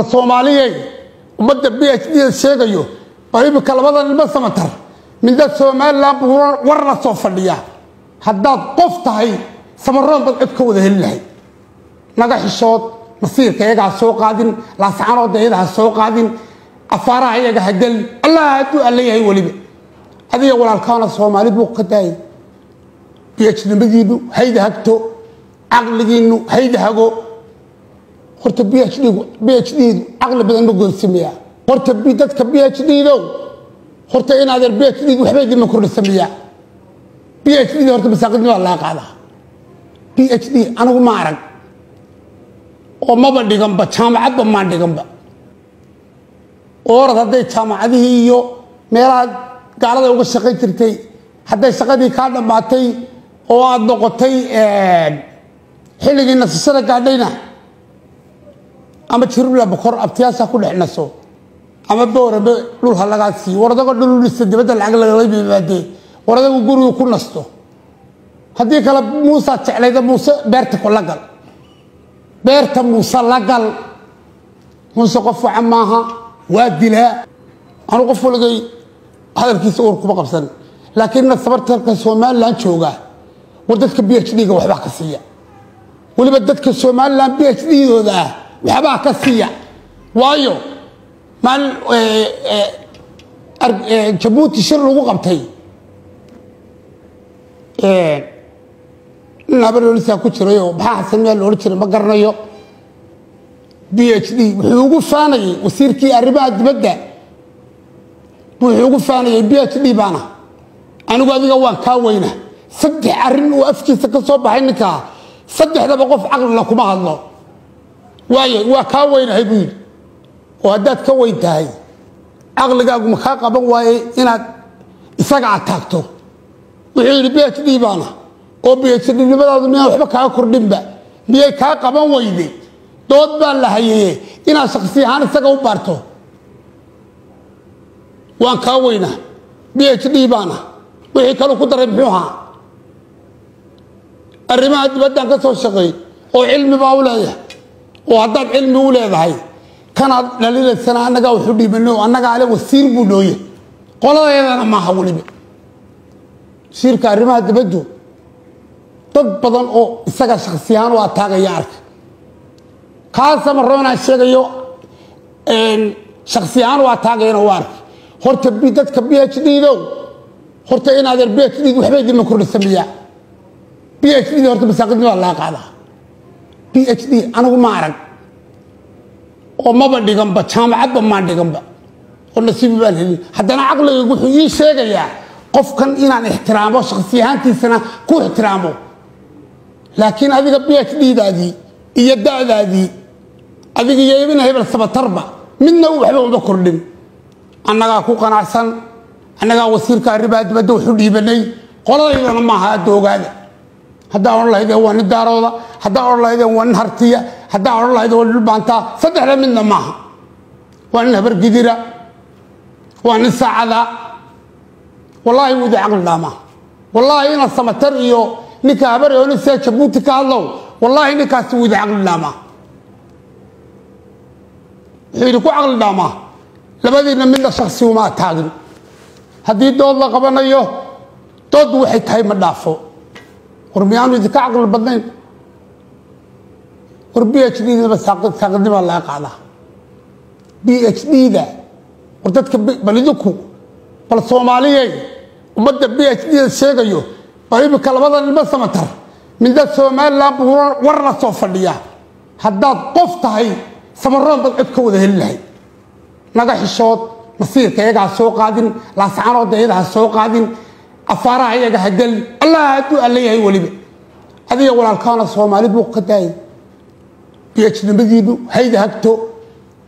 Soomaaliyey, ummadda PhD sheegayo, bal imika labadan ilmo Samatar midna Somalilan buu war la soo fadhiyaa. Haddaad qof tahay, Samaroon baad cod ka wada heli lahayd. Naga xishood, masiirka iyaga ha soo qaadin, Laascaanoodda iyada ha soo qaadin, afaaraha iyaga ha gelin. Allah hadduu alla yahay, weliba adiga walaalkaana Soomaali buu ka daayay. PhD-nimadiinu hayda hagto, caqligiinu hayda hago. Horta PhD-gu, PhD-du caqli badan ma goysameyaa? Horta dadka PhD-dow, horta inaadeer PhD-du waxba idinma kordhisameyaa? PhD horta masaaqidnima laga qaadaa. PhD anigu ma arag oo maba dhiganba, jaamacadba maan dhiganba. Orad hadday jaamacadihii iyo meelaha gaalada uga shaqayn jirtay, hadday shaqadii kaa dhammaatay oo aada noqotay xilligii nasashada gaadhayna, ama Jiribla Bokor abtiyaasha ku dhex naso, ama Boorame dhul ha lagaa siiyo. War adagoo dhul u dhista dibadda lacag lagala yimaadee, war adagu gurigu ku nasto. Haddii kale Muusaad jeclayda, Muuse beerta la gal, beerta Muuse la gal. Muuse qof wacan maaha, waa dilaa. Anu qof waligay hadalkiisa uur kuma qabsan, laakiin na sabartarka Somalilan joogaa, war dadka PhD-ga waxbaa ka siiya. Weliba dadka Somalilan PhD-dooda ah waxbaa ka siiya. Waayo, maalin Jabuuti shir lagu qabtay, nin habarolisaa ku jirayoo maxaa Xasan miyaa la odhan jiray, ma garanayo, PhD wuxuu ugu faanayay wasiirkii arrimaha dibadda. Wuxuu ugu faanayay PhD baana anigu, adiga waan kaa weyna. Saddex arrin uu afkiisa ka soo baxay ninkaa, saddexdaba qof caqlila kuma hadlo. Waayo, waa kaa weynahay buu yidhi. Oo haddaad ka weyn tahay, caqligaagu ma kaa qaban waaye inaad isaga aad taagto? Wuxuu yidhi PhD baana. Oo PhD nimadaadu miyaan waxba kaa kordhinba? Miyay kaa qaban weyde? Dood baa la hayeye inaad shaksi ahaan isaga u baarto. Waan kaa weynaa, PhD baana. Wixii kaluu ku daray muxuu ahaa? Arrimaha dibaddaan ka soo shaqeey oo cilmi baa u leeyahay. Oo haddaad cilmi u leedahay, kanaad dhalilaysana annagaa waxu dhiibano, annagaa ale wasiir buu nooye, qoladeedana maaha. Weliba wasiirka arrimaha dibaddu dad badan oo isaga shaksi ahaan u ataagaya arka. Kaa Samaroonaan sheegayo shaksi ahaan u ataagayana u arkay. Horta dadka PhD-dow, horta inaadeer PhD waxba idinma kordhisameyaa? PhD horta masaaqidnima laga qaadaa. PhD anigu ma arag oo maba dhiganba, jaamacadba maan dhiganba oo nasiibi baan helin. Haddana caqligaygu wuxuu ii sheegayaa qofkan inaan ixtiraamo, shaksi ahaantiisana ku ixtiraamo. Laakiin adiga PhD-daadii iyo da'daadii, adiga iyo ibna hebel Sabatarba midna waxba uma kordhin. Annagaa ku qanacsan, annagaa wasiirka arrimaha dibadda waxu dhiibanay, qoladaydana maaha. Adda ogaada, haddaa odhan lahaydeen waa nin Daarooda, haddaa odhan lahaydeen waa nin Hartiya, haddaa odhan lahaydeen waa nin Dhulbaantaa, saddexda midna maaha. Waa nin Habargidira, waa nin Saacada. Wallaahi wuu idin caqli dhaamaa. Wallaahi inaad Samatar iyo ninka Habaryoonisee Jabuuti ka hadlow, wallaahi ninkaasi wuu idin caqli dhaamaa. Wuxuu idinku caqli dhaamaa, labadiinna midna shaksi uma ataagin. Haddii dood la qabanayo, dooddu waxay tahay ma dhaafo. War miyaanu idinka caqli badnayn? War PhD-daba saaqidnimaa laga qaadaa. PhD-da war dadka bal idinku, bal Soomaaliyey, ummadda PhD-da sheegayo, bal imika labadan ilmo Samatar midna Somalilan buu war la soo fadhiyaa. Haddaad qof tahay, Samaroon baad cod ka wada heli lahayd. Naga xishood, masiirka iyaga ha soo qaadin, Laascaanoodda iyada ha soo qaadin, afaaraha iyaga ha gelin. Allah hadduu alla yahay, weliba adiga walaalkaana Soomaali buu ka daayay. PhD-nimadiinu hayda hagto,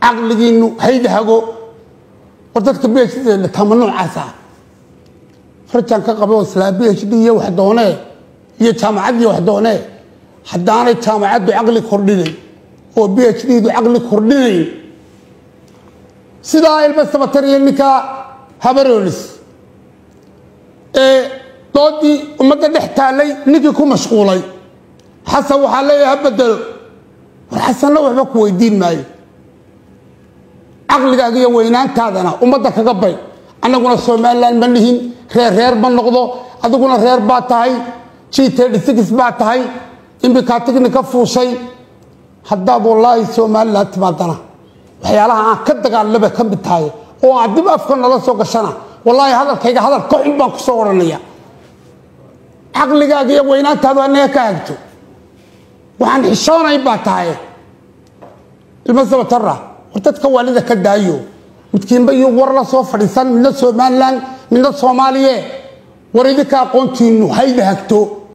caqligiinu hayda hago. War dadka PhD tama noocaas ah rajaan ka qabo islaa PhD iyo wax doonee iyo jaamacad iyo wax doonee. Haddaanay jaamacaddu caqli kordhinayn oo PhD-du caqli kordhinayn, sidaa ilma Sabatar iyo ninka Habarolis ee doodii ummadda dhex taallay ninkii ku mashquulay, Xasan waxaa leeyahay ha bedelo. War Xasanna waxba ku weydiin maayo. Caqligaaga iyo weynaantaadana ummadda kaga bay. Annaguna Somalilan ma nihin, reer reer ma noqdo. Adiguna reer baa tahay, G 36 baa tahay, iminkaa tigni ka fuushay. Haddaad wallaahi Somalilan timaadana, waxyaalaha aan ka dagaalaba ka mid tahay oo aad dib afka nala soo gashana, wallaahi hadalkayga hadal ka xun baan ku soo odhanaya. Caqligaaga iyo weynaantaadu anaga ka hagto. Waxaan xishoonayn baa tahay, ilma sabatara. War dadka waalida ka daayo. Midkiinba iyo war la soo fadhiisan, midna Somalilan, midna Soomaaliye. War idinka aqoontiinu hayda hagto.